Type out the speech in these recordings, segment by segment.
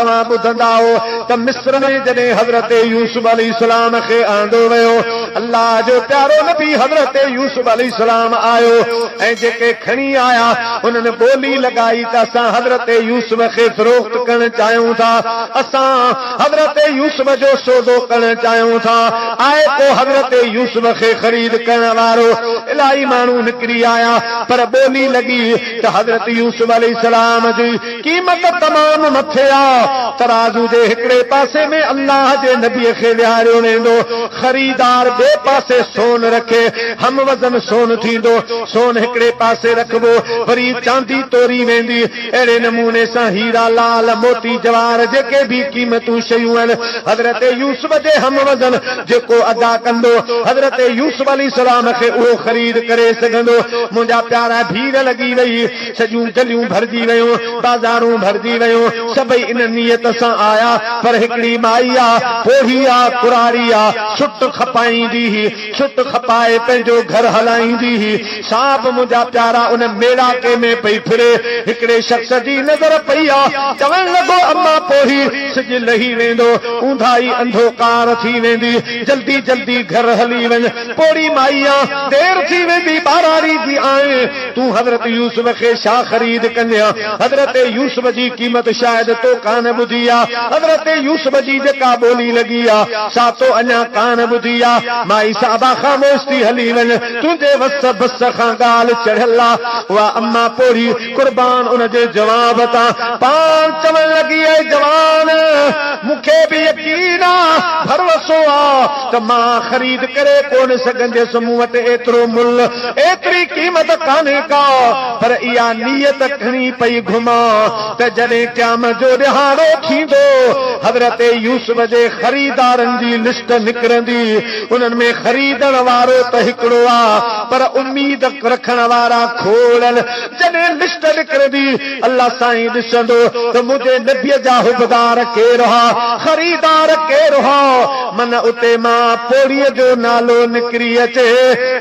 توهان ٻڌندا هو ته مصر ۾ جڏهن حضرت يوسف عليه السلام کي آندو ويو، الله جو پيارو نبي حضرت يوسف عليه السلام آيو ۽ جيڪي کڻي آيا انهن ٻولي لڳائي ته اسان حضرت يوسف کي فروخت ڪرڻ چاهيون ٿا، اسان حضرت يوسف جو سودو ڪرڻ چاهيون ٿا، آهي ڪو حضرت يوسف کي خريد ڪرڻ وارو؟ الاهي ماڻهو نڪري آيا پر ٻولي لڳي ته حضرت يوسف عليه السلام جي قيمت تمام مٿي آ، ترازو جي هڪڙي پاسي ۾ الله جي نبي کي ويهاريو ويندو، خريدار ٻئي پاسي سون رکي، هم وزن سون ٿيندو، سون هڪڙي پاسي رکبو، وري چاندي توري ويندي، اهڙي نموني سان هيرا، لعل، موتي، جواهر جيڪي به قيمتون شيون آهن، حضرت يوسف جي هم وزن جيڪو ادا ڪندو، حضرت يوسف عليه السلام کي اهو خريد ڪري سگهندو. منهنجا پيارا ڀيڙ لڳي وئي. سڄيون گليون ڀرجي ويون، بازارون ڀرجي ويون، سڀئي ان نيت سان آيا، پر هڪڙي مائي آ، پوڙهي آ، ڪراڙي آ، سٽ کپائيندي هئي، سٽ کپائي پنهنجو گهر هلائيندي هئي، سا به منهنجا پيارا ان ميڙاڪي ۾ پئي ڦري، هڪڙي شخص جي نظر پئي آ، چوڻ لڳو اما پوڙهي، سج لهي ويندو، اونداهي انڌوڪار ٿي ويندي، جلدي جلدي گهر هلي وڃ، پوڙهي مائي آ، دير ٿي ويندي، ٻهراڙي جي آهين، تون حضرت يوسف کي ڇا خريد ڪندين؟ حضرت يوسف جي قيمت شايد تو ڪانه ٻڌي آ. حضرت يوسف جي جيڪا ٻولي لڳي آ، سا تو اڃا ڪانه ٻڌي آ. مائي صاحبه خاموش ٿي هلي وڃ، تنهنجي وس بس کان ڳالهه چڙهيل آ. اها اما پوڙهي قربان ان جي جواب تان پاڻ چوڻ لڳي، اي جوان! مون کي به يقين آ، ڀروسو آ ته مان خريد ڪري ڪونه سگهنديس، مون وٽ ايترو ملهه، ايتري قيمت ڪانهي ڪا، پر اها نيت کڻي پئي گهمان ته جڏهن قيامت جو ڏهاڙو ٿيندو، حضرت يوسف جي خريدارن جي لسٽ نڪرندي، انهن ۾ خريدڻ وارو ته هڪڙو آ، پر اميد رکڻ وارا کوڙ آهن. جڏهن لسٽ نڪرندي، الله سائين ڏسندو ته منهنجي نبيء جا حبدار ڪير ها، خريدار ڪير ها، من اتي مان پوڙهيء جو نالو نڪري اچي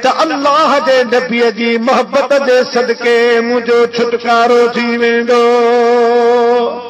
ته الله جي نبيء جي محبت جي صدقي منهنجو ڇوٽڪارو ٿي ويندو.